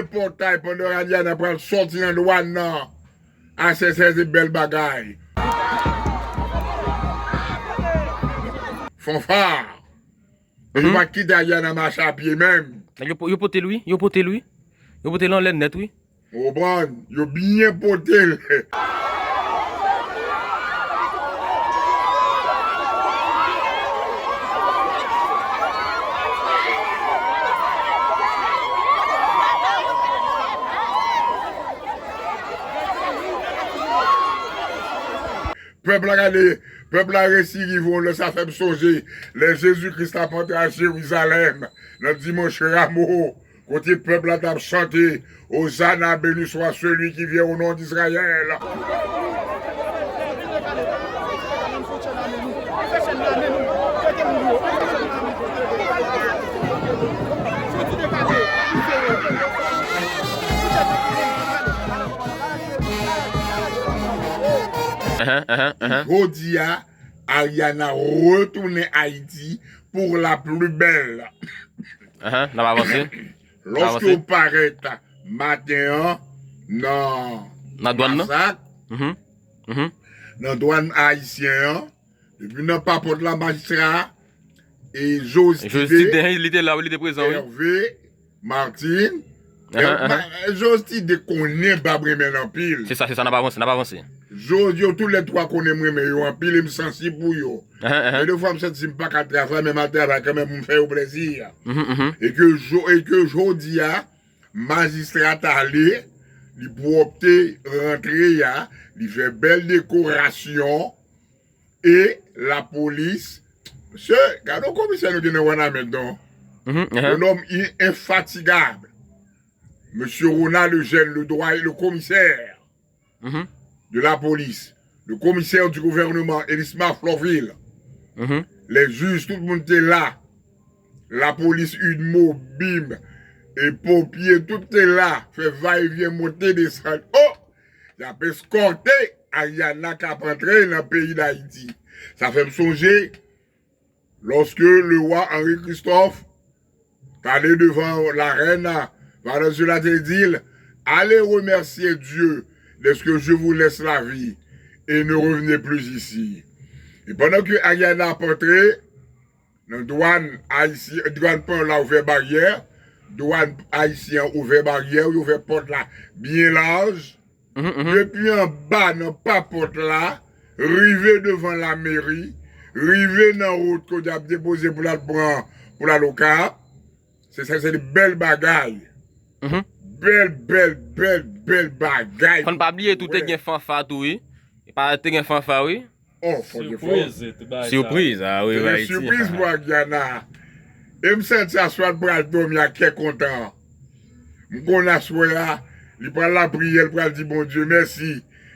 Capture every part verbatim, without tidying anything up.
Pòtay pandan Ariana pral sòti nan dwàn nan. A, se, se, se bèl bagay. Fanfa. Yo pa kite Ariana mache a pye menm. Yo po- yo pote l wi, yo pote l wi. Yo pote l anlè nèt wi. Ou konprann? Yo byen pote l. Pèp la gade, pèp la resi rive yon lè, sa fè m sonje lè Jezi Kris t ap antre a Jerizalèm nan dimanch Ramo, kote pèp la t ap chante, Hosanna, béni soit celui qui vient au nom d'Israël. Jodi a, Ariana retounen Ayiti pour la plus belle. N ap avanse. Lòske w parèt maten an nan dwàn nan, masak, nan dwàn ayisyen an, depi nan papòt la, majistra e Joztide, li te la wi, li te prezan wi. Hervé Martine, Joztide konnen Bab renmen l anpil. Se sa, se sa, n ap avanse, n ap avanse. Jodi, yo toulètwa konnen m renmen yo anpil e m sansib pou yo. Gen de fwa m santi m pa ka travay, men m al travay kanmenm pou m fè yo plèzi. E ke jo- e ke jodi a, majistra t ale, li pwòpte rantre a, li fè bèl dekorasyon, e lapolis. Mesye, gade yon komisè nou gen nan Wanament non. Un homme infatigable. Monsieur Ronald Eugène, le doyen, le commissaire de la police, le commissaire du gouvernement, Elisma Florvil, les juges, tout moun te la. Lapolis, UDMO, bim, e ponpye, tout te la, fè vayevyen, monte, desann. Oh! Y ap eskòte Ariana k ap antre nan peyi Dayiti. Sa fè m sonje lòske lewa Henri Christophe t ale devan larèn Valenzuela, te di l, allez remercier Dieu de ce que je vous laisse la vie et ne revenez plus ici. E pandan ke Ariana ap antre nan dwàn ayisyen, dwàn panyan la ouvè baryè, dwàn ayisyen an ouvè baryè, yo ouvè pòt la byen laj. Depi anba nan papòt la, rive devan lameri, rive nan wout kote y ap depoze pou l al pran, pou l al Okap. Se sa, se de bèl bagay. Bèl, bèl, bèl, bèl bagay. Fò n pa bliye tou, te gen fanfa tou, wi. Pa te gen fanfa, wi. Oh, fò n fò. Sipriz, ah wi, te gen sipriz pou Ariana. E m santi aswè l pral dòmi ak kè kontan. M konn aswè a, li pral lapriyè, li pral di Bondye mèsi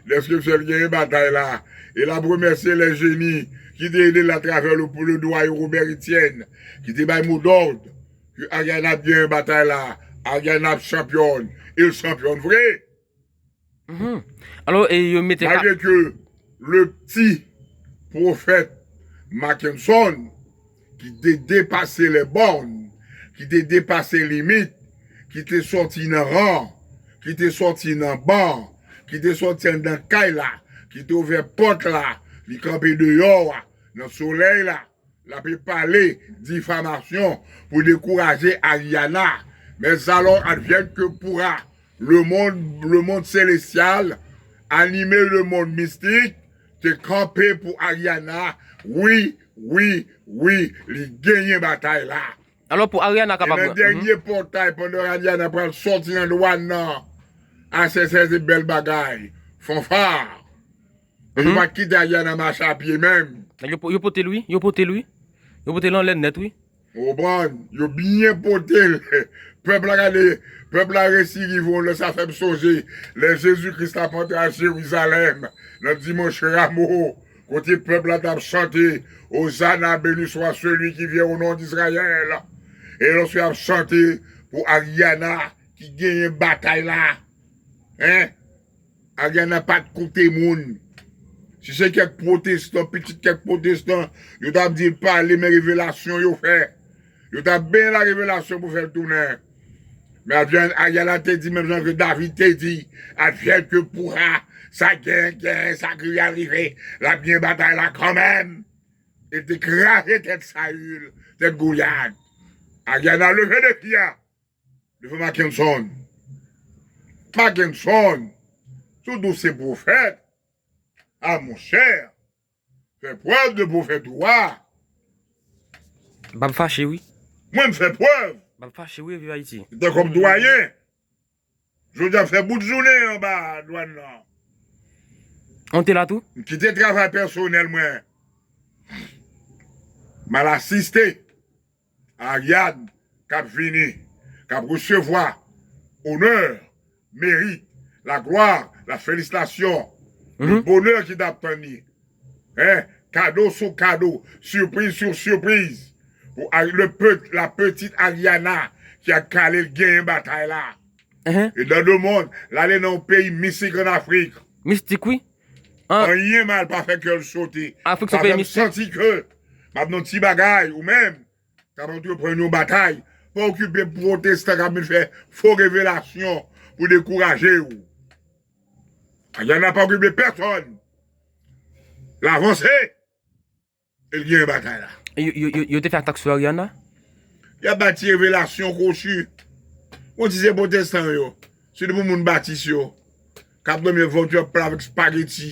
dèske l fè l genyen batay la. E l ap remèsye lè jeni ki te ede l atravè le, le doyen Robert Etienne, ki te bay modòd ke Ariana ap genyen batay la. Ariana ap chanpyòn. E l chanpyòn vre. Alò, e yo mete ka- Malgre ke le pti pwofèt Mackenson, ki te depase lè bòn, ki te depase limit, ki te sòti nan ran, ki te sòti nan ban, ki te sòti anndan kay la, ki te ouvè pòt la, li kanpe deyò a, nan solèy la, l ape pale difamasyon pou dekouraje Ariana. Mais alors, advienne que pourra. Le monde, le monde célestial, anime le monde mistik, te kanpe pou Ariana. Wi, wi, wi, li genyen batay la. Alò, pou Ariana kapab. E nan dènye pòtay, pandan Ariana pral sòti nan dwàn nan, a, se, se, se bèl bagay. Fanfa. Yo pa kite Ariana mache a pye menm. Yo po- yo pote l wi, yo pote l wi. Yo pote l anlè nèt wi. Ou konprann? Yo byen pote l. Pèp la gade, pèp la resi rive yon lè, sa fè m sonje lè Jezi Kris t ap antre a Jerizalèm nan dimanch Ramo, kote pèp la t ap chante, Hosanna, béni soit celui qui vient au nom d'Israël. E lòske y ap chante pou Ariana ki genyen batay la, en, Ariana pa t koute moun. Si se kèk pwotestan, pitit kèk pwotestan, yo t ap di l pale, men revelasyon yo fè. Yo t ap benyen la revelasyon pou fè l tounen. Advienne, Ariana te di, menm jan ke David te di, advienne que pourra, sa gen, gen, sa ki rive, rive, l ap gen batay la kanmenm. E te kraze tèt Saül, tèt Golyat. Ariana leve defi a. Devan Mackenson. Mackenson, si w di w se pwofèt, a monchè, fè prèv de pwofèt ou a. Bab fache, wi. Mwen, m fè prèv. Bab fache, wi, viv Ayiti. Tankou m dwayen. Jodi a, m fè bout jounen anba dwàn nan. Ou te la tou? M kite travay pèsonèl mwen. M al asiste Ariane k ap vini, k ap resevwa onè, merit, laglwa, lafelisitasyon, le bonè ki t ap tann li. Hein? Kado sou kado, sipriz sou sipriz. Pou Ari- le pe- la petite Ariana ki a kale l genyen batay la. E dans le monde, l ale nan yon peyi mistik an Afrik. Mistik, wi. Anyen mal pa fè kè l sote. Afrik se yon peyi mistik. Sa fè m santi ke m ap nan ti bagay ou menm k ap antreprann yon batay. Pa okipe pwotestan k ap vin fè fo revelasyon pou dekouraje w. Ariana pa okipe pèsonn. L avanse. E l genyen batay la. Yo, yo, yo, yo te fè atak sou Ariana? Y ap bati revelasyon kwochi. Bon, ti se pwotestan yo. Se de pou moun batis yo. K ap dòmi vòtò pla avèk spageti.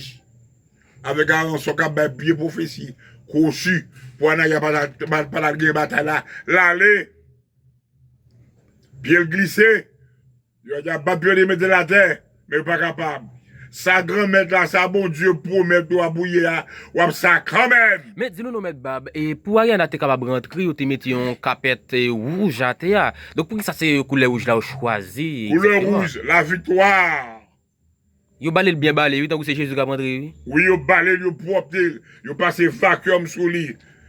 Avèk aransò k ap bay pye pwofesi. Kwochi. Pou Anaya pa ta, pa, pa ta genyen batay la. L ale. Pye l glise. Yo di ap bat pye li mete l atè, men yo pa kapab. Sa Granmèt la, sa Bondye pwomèt ou ap ou ye a, w ap sa kanmenm. Men di nou non, Mèt Bab, e pou Ariana te kapab rantre, yo te mete yon kapèt, e, wouj atè a. Donk, poukisa se koulè wouj la yo chwazi? Koulè wouj, laviktwa. Yo bale l byen bale, wi, tankou se Jezi k ap rantre, wi. Wi, yo bale l, yo pwòpte l. Yo pase vakyòm sou li.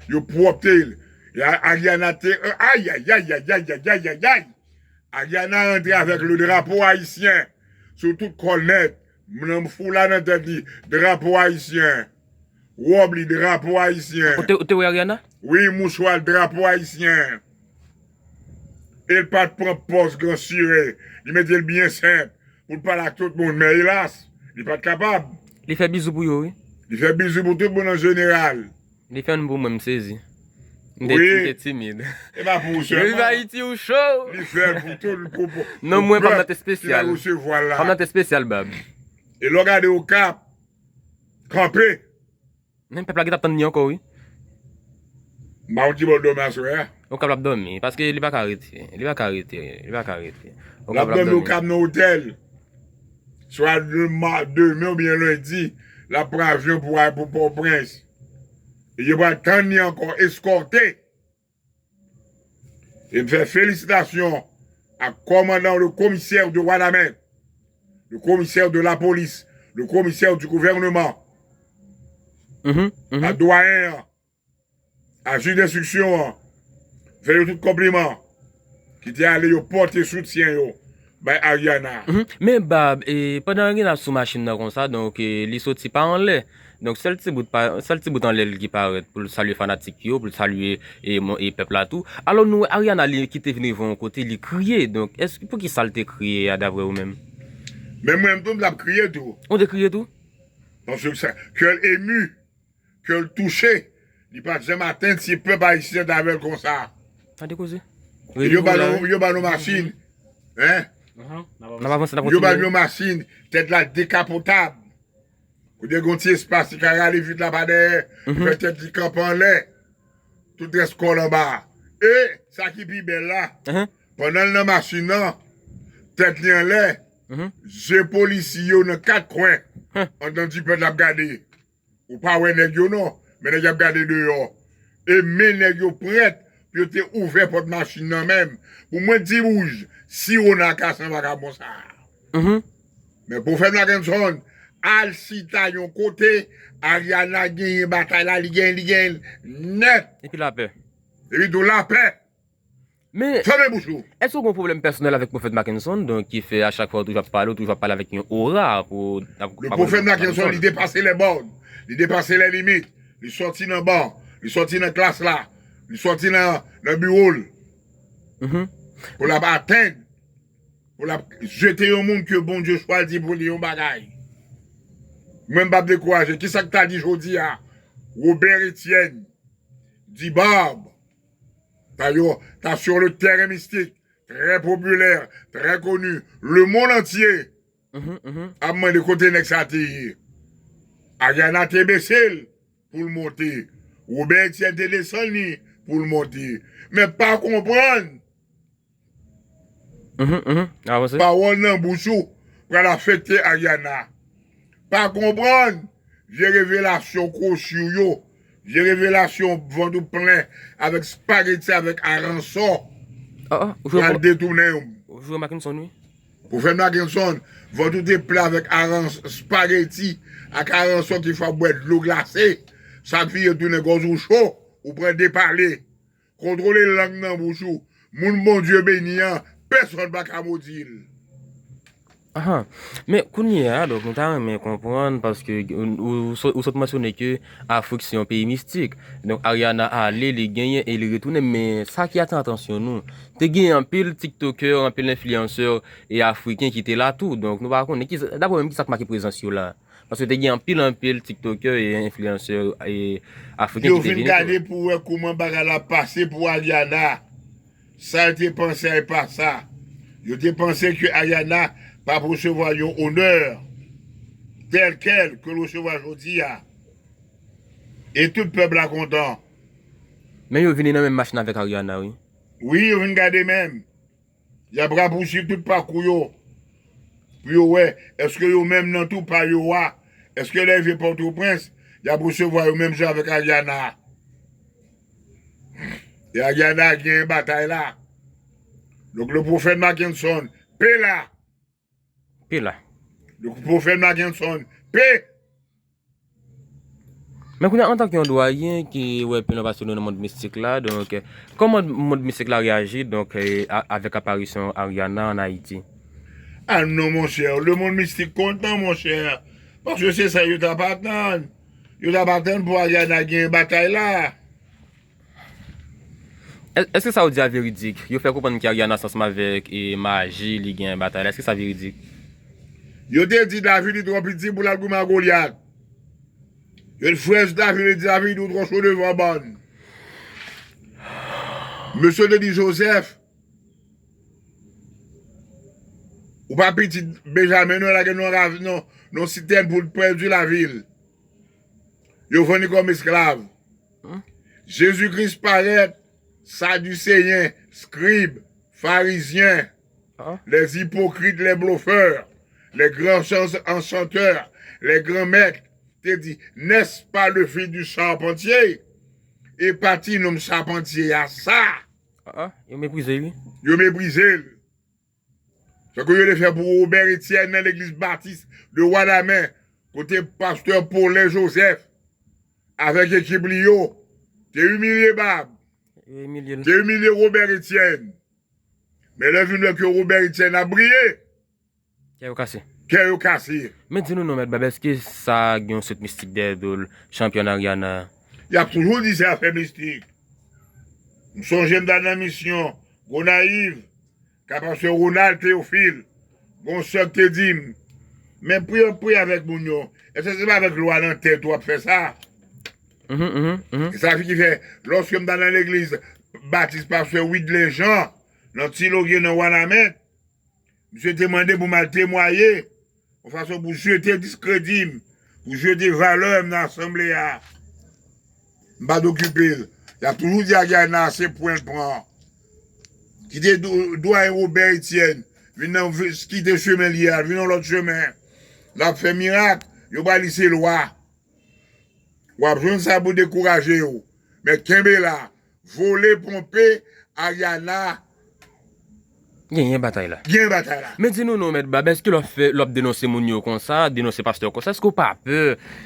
Yo pwòpte l. E a- Ariana te, ayayayayayayayay. Ariana rantre avèk le drapo ayisyen sou tout kò l nèt. Nan foula nan tèt li, drapo ayisyen. Wòb li, drapo ayisyen. Ou te, ou te wè Ariana? Wi, mouchwa l, drapo ayisyen. E l pa t pran pòz gran sire. Li mete l byen senp pou l pale ak tout moun. Men elas, li pa t kapab. Li fè bizou pou yo, wi. Li fè bizou pou tout moun an jeneral. Li fè youn pou mwen, m sezi. M te, wi, m te timid. E pa pou ou sèlman. Viv Ayiti, ou cho! Li fè l pou tout, pou, pou, non, mwen, pa m nan te espesyal. Pa m nan te espesyal, Bab. E lè w gade Okap, kanpe. Men pèp la gentan ap tann li ankò, wi. M pa konn ki bò l dòmi aswè a. Okap l ap dòmi, paske li pa ka rete. Li pa ka rete. Li pa ka rete. L ap dòmi Okap nan otèl. Swa demen, demen oubyen lendi, l ap pran avyon pou al pou Pòtoprens. E yo pral tann li ankò, eskòte. E m fè felisitasyon ak kòmandan, le commissaire de Wanament, le commissaire de la police, le commissaire du gouvernement, a dwayen an, a jij denstriksyon an, fè yo tout konpliman, ki te ale yo pòte soutyen yo bay Ariana. Men Bab, e, pandan Ariana sou machin nan konsa, donk, e, li soti pa anlè. Donk, sèl ti bout pa, sèl ti bout anlè l ki parèt pou l salye fanatik yo, pou l salye, e, mon, e, pèp la tou. Alò, nou wè Ariana, li kite vin rive yon kote, li kriye. Donk, èske, poukisa l te kriye a, daprè ou menm? Men mwen, m tou, m t ap kriye tou. Ou te kriye tou? Paske sa, kè l emu, kè l touche, li pa t janm atann si pèp ayisyen t avè l konsa. Tande koze. Yo ba nou, yo ba nou machin. Hein? N ap avanse, n ap kontinye. Yo ba nou yon machin, tèt la dekapotab. Kote gen yon ti espas, li ka rale vit la pa dèyè, fè tèt li kanpe anlè. Tout rès kò l anba. E, sa ki pi bèl la, pandan l nan machin nan, tèt li anlè, je polisye yo nan kat kwen, anndan jipèt l ap gade. Ou pa wè nèg yo non, men nèg y ap gade deyò. E men nèg yo prèt pou yo te ouvè pòt machin nan menm. Pou mwen di wouj, si Rona ka sanba ka bon sa. Men pwofèt Mackenson, al chita yon kote, Ariana genyen batay la, li genyen, li genyen nèt. Epi lapè. Epi tou lapè. Men, fèmen bouch ou. Èske w gen yon pwoblèm pèsonèl avèk pwofèt Mackenson, donk, ki fè a chak fwa w toujou ap pale, w toujou ap pale avèk yon ora pou, pou... Le pwofèt Mackenson, li depase lè bòd, li depase lè limit, li sòti nan ban, li sòti nan klas la, li sòti nan, nan biwo l. Pou l ap atenn pou l ap jete yon moun ke Bondye chwazi pou li yon bagay. Mwen m p ap dekouraje. Kisa k ta di jodi a? Robert Etienne, D-Barb, ta yo, ta sur le terrain mistik, très populaire, très connu, le monde entier ap mande kote nèg sa te ye. Ariana te bese l pou l monte. Robert Etienne te desann li pou l monte. Men pa konprann. Pawòl nan bouch ou pral afekte Ariana. Pa konprann vye revelasyon kwochi w yo, vye revelasyon vant ou plen avèk spageti, avèk aransò, pral detounen w. Ou jwe Mackinson, wi. Pwofèt Mackinson, vant ou te plen avèk arans-, spageti ak aransò ki fè w bwè dlo glase, sa k vire tounen gòj ou cho, ou pran de pale. Kontwole lang nan bouch ou. Moun Bondye beni an, pèsonn pa ka modi l. Ahan. Men kounye a, donk, nou ta renmen konprann, paske ou, ou, ou sot, ou sot mansyone ke Afrik se yon peyi mistik. Donk, Ariana ale, li genyen e li retounen. Men sa ki atire atansyon nou, te gen anpil tiktokè, anpil enfliyansè e afriken ki te la tou. Donk, nou pa konnen ki, dapre ou menm, ki sa k make prezans yo la. Paske te gen anpil, anpil tiktokè e enfliyansè e afriken ki te vini tou. Yo vin gade pou wè kouman bagay la pase pou Ariana. Sa yo te panse a e pa sa. Yo te panse ke Ariana p ap resevwa yon onè tèl kèl ke l resevwa jodi a. E tout pèp la kontan. Men yo vini nan menm machin avèk Ariana, wi. Wi, yo vin gade menm. Y ap rapousiv tout pakou yo pou yo wè èske yo menm nan tou pa yo a, èske lè rive Pòtoprens, y ap resevwa yo menm jan avèk Ariana. E Ariana genyen batay la. Donk, le pwofèt Mackenson, pe la. Pe la. Donk, pwofèt Mackenson, pe. Men kounye a, antanke yon dwayen ki wè pi lwen pase nou nan mond mistik la, donk, kòman mond mistik la reyaji, donk, eh, a-, avèk aparisyon Ariana ann Ayiti? Ah non, monchè, lemonn mistik kontan, monchè. Paske se sa yo t ap atann. Yo t ap atann pou Ariana genyen batay la. È-, èske sa w di a veridik? Yo fè konprann ke Ariana se ansanm avèk, e, maji li gen batay la. Èske sa veridik? Yo te di David li twò piti pou l al goumen ak Golyat. Yo frè David, li di David ou twò cho devan bòn. Mesye te di Joseph, ou pa pitit Benjamin non, lage nan rav-, nan, nan sitèn pou l pèdi lavi l. Yo vann li kòm esklav. Jezi Kris parèt, Sadiseyen, skrib, Farizyen, les hypocrites, les bluffeurs, les grands chan-, enchanteurs, les grands maîtres, te di, n'est-ce pas le fils du charpentier? E pa ti nonm chapantye a sa? Yo meprize l, wi. Yo meprize l. Sa ke yo te fè pou Robert Etienne nan legliz batis de Wanament, kote pastè Paulin Joseph avèk ekip li yo te imilye Bab, te imilye Robert Etienne. Men lè vin wè ke Robert Etienne ap briye, kè yo kase. Kè yo kase. Men di nou non, Mèt Bab, èske sa gen yon sèt mistik dèyè do l, chanpyòn Ariana? Y ap toujou di se afè mistik. M sonje m t al nan misyon Gonayiv, ka pastè Ronald Théophile, gon sè k te di m, men priye, priye avèk moun yo. Èske se pa avèk lwa nan tèt ou w ap fè sa? E sa ki fè, lòske m t al nan legliz batis pastè Widley Jean, nan Ti Logye, nan Wanament, misye te mande pou m al temwaye, yon fason pou jete diskredi m, pou jete valè m nan asanble a. M pa t okipe l. Y ap toujou di Ariana se pwen l pran. Kite do-, dwayen Robert Etienne, vin nan, kite chemen li a, vin yon lòt chemen. L ap fè mirak, yo pral di se lwa. W ap jwenn sa pou dekouraje yo. Men kenbe la, vole, ponpe, Ariana. Genyen batay la. Genyen batay la. Men di nou non, Mèt Bab, èske lè w ap fè, lè w ap denonse moun yo konsa, denonse pastè konsa, èske w pa pè?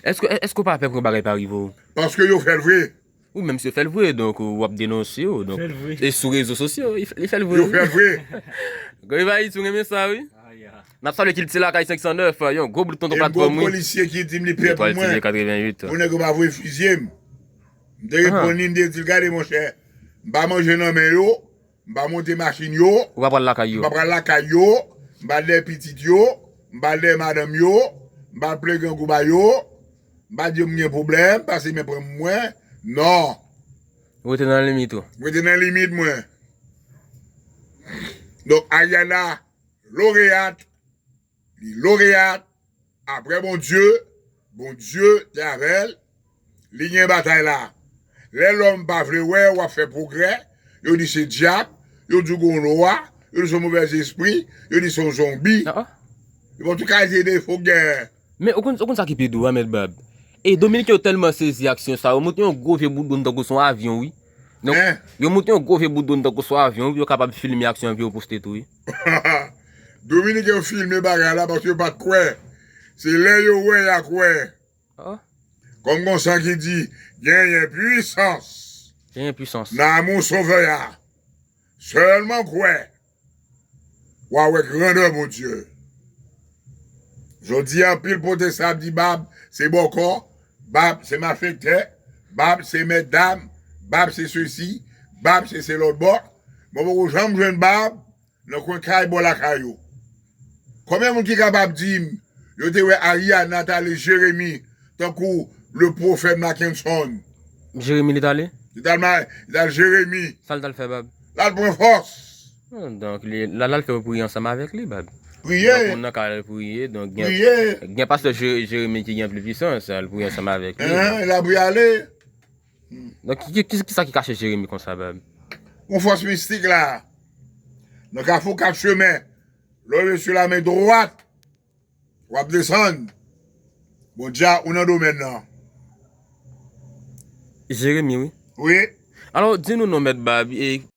Èske, èske w pa pè pou yon bagay pa rive w? Paske yo fè l vre. Ou menm si yo fè l vre, donk, w ap denonse yo, donk. Fè l vre. E sou rezo sosyo, li fè, li fè l vre, wi. Yo fè l vre. Gonayiv Ayiti, ou renmen sa, wi. N ap salye kilti lakay senk san nèf, yon gwo bout tonton patwòm, wi. E gon polisye ki di m li pè pou mwen. Pou nèg yo pa voye fizye m. M te reponn li, m te di l, gade, monchè, m pa manje nan men yo, m pa monte machin yo, ou pa pral lakay yo, m pa pral lakay yo, M pa dèyè pitit yo, m pa dèyè madanm yo, m pa plen grangou ba yo, m pa di yo m gen pwoblèm, pase men pran mwen. Non. Ou rete nan limit ou. M rete nan limit mwen. Donk, Ariana, loreyat, li loreyat, apre Bondye, Bondye te avè l, li gen batay la. Lè lòm pa vle wè w ap fè pwogrè, yo di se dyab, yo di w gen yon lwa, yo di se yon movèzespri, yo di se yon zonbi. Yo ba w tout kalite defo gen. Men ou konn, ou konn sa ki pi dou a, Mèt Bab? E Dominiken yo tèlman sezi aksyon sa, yo monte yon gwo vye bout dwòn tankou se yon avyon, wi. Donk, yo monte yon gwo vye bout dwòn tankou se yon avyon, wi, yo kapab filme aksyon an epi yo poste tou, wi. Dominiken yo filme bagay la paske yo pa t kwè. Se lè yo wè y a kwè. Kòm gon sa ki di, genyen pwisans. Genyen pwisans. Nan amou Sovè a. Sèlman kwè. W a wè grandè Bondye. Jodi a, anpil pwotestan ap di Bab se bòkò, Bab se malfektè, Bab se mètdam, Bab se sesi, Bab se se lòtbò. Mwen poko janm jwenn Bab nan kwen kay bò lakay ou. Konbyen moun ki kapab di m yo te wè Ariana t ale Jeremi tankou le pwofèt Mackenson? Jeremi li t ale? Li t al, li t al Jeremi. Sa l t al fè, Bab? L al pran fòs. Donk, li, l al, l al fè yo priye ansanm avèk li, Bab. Priye. Donk, moun nan ka al priye. Donk, gen, gen pastè Jeremi ki gen plis pwisans, al priye ansanm avèk li. L ap prale. Donk, ki, ki, ki sa ki kache Jeremi konsa, Bab? Yon fòs mistik la. Nan kafou kat chemen, lè w leve sou la men dwat, w ap desann. Bondye a, ou nan domèn nan. Jeremi, wi. Wi. Alò, di nou non, Mèt Bab, e